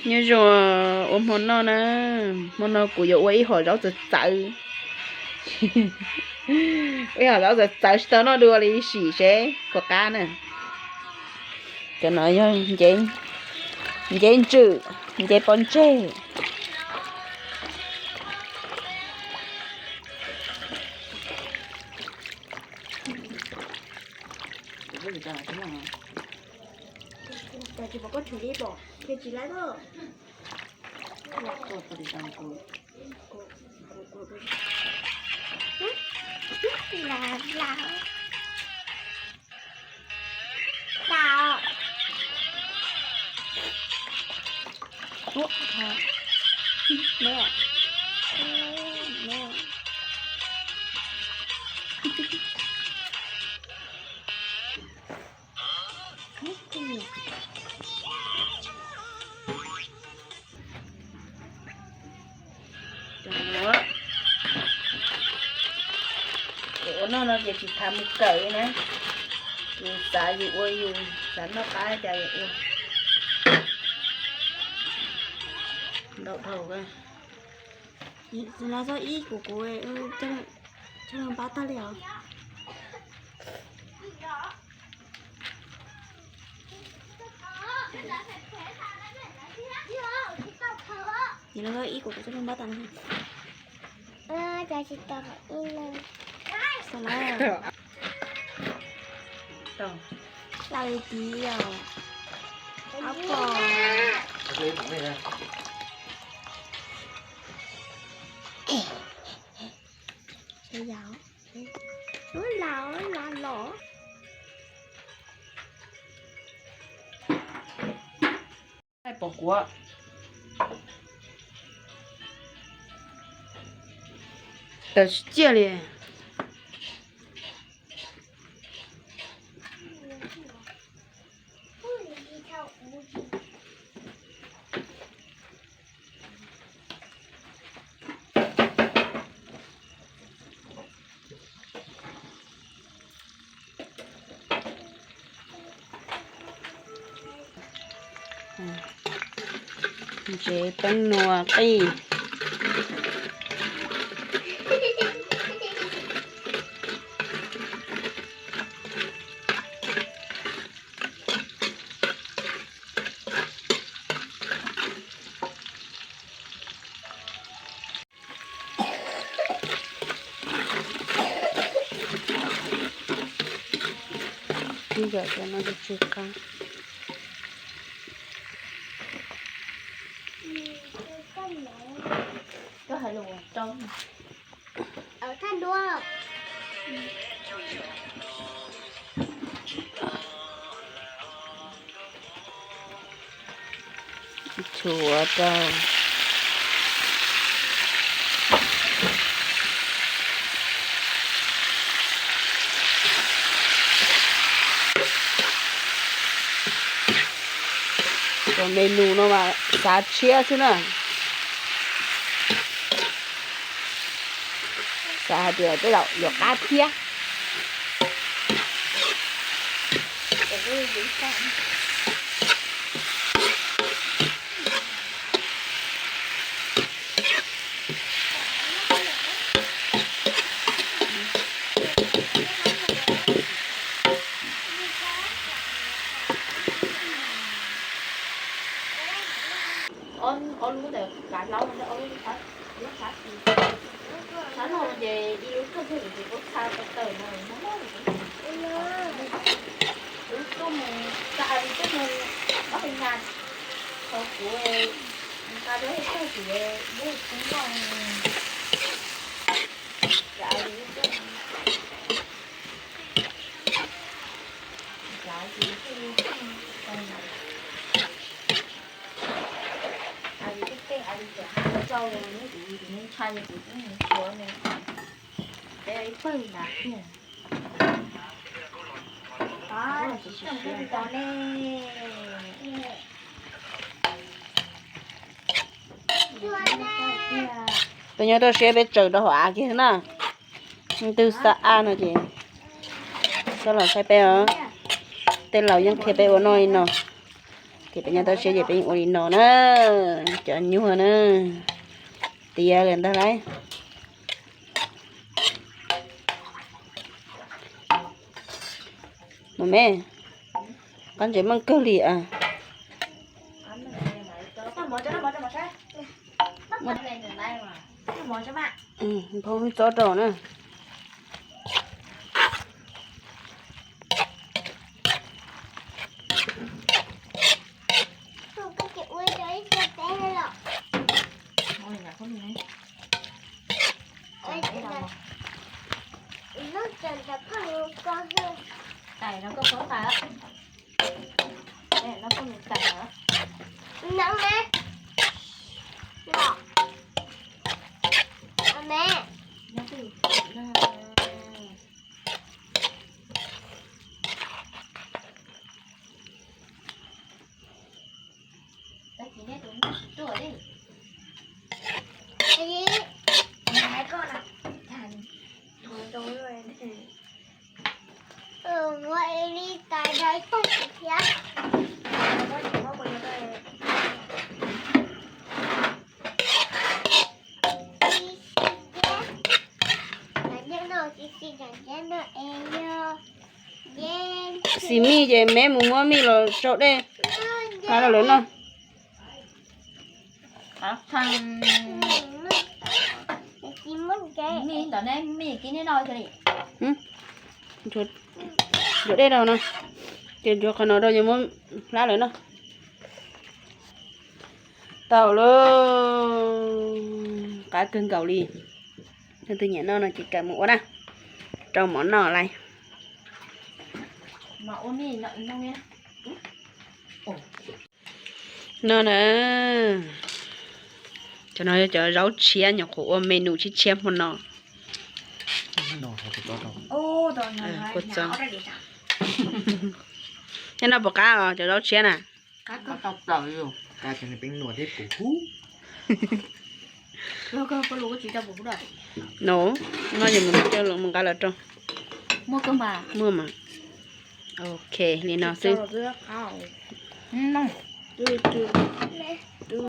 Nyob zoo ua hmo noj na, hmo no kuv yuav ua ib hom zaub txawv txawv. Ua ib hom zaub txawv txawv tsis tau noj dua li, sim seb puas qab na. Cov no yog nce ntswm, nce pob ntseg. Ua noj no ces tsis tas mus kawm li na. Yus xav yus ua, yus xav noj qab cas yus ua. Ntau dhau. Los txog ib kuv kuv coj leej npab tag li os. Ib kuv kuv coj leej npab tag li. Tau li tid os. Ob pom. Ua laus laus los. Pom kuv tawm tsis ciaj li. Ntsev teeb nua qij. Ib yam cov no tsw qab. Tshuav rau. Cov menu no mas xav tshiab xwb na. Xav hais tias tej zaum yuav qab thiab. Ob lub ntawd kav hlau, ob lub, lub xav xis, xav no ces ib lub kawg thiaj li kuv txha tawm tawm no, lub tuaj mus, txha li tuaj mus, ob peb nyas, thaum kuv nqa rau tag ces lub tsis noj, txha li tuaj, txha li tuaj, Tus nyob rau siab peb tsaws rau hauv av kiag na. Twb xa ab no ces txhob los saib peb os. Tej laus yeej qhia peb ua noj li no. Ces peb nyob toj siab ces peb ua li no na, cov nyuag na, tiav lawm ntag lauj. Mus me, qab ntses meej kawg li a. Nphau txob rau na. Xis mij ces me mus muab mij los tsau dej rau lawv noj. Ntxuav dej rau no, ces ntxuav qhov no rau ces muab hlab lawv noj. Tau lawm, qab kawg nkaus li. Leej twg nyiam noj no ces kawm mus ua na, rau mov noj lawm. No na, cov no yog cov zaub tshiab, nyuam qhuav ua menu tshiab tshiab hmo no. Nyob no puas qab os cov zaub tshiab na? No, no ces mus coj mus nqa los rau. Muaj mas. Ok, li no xwb.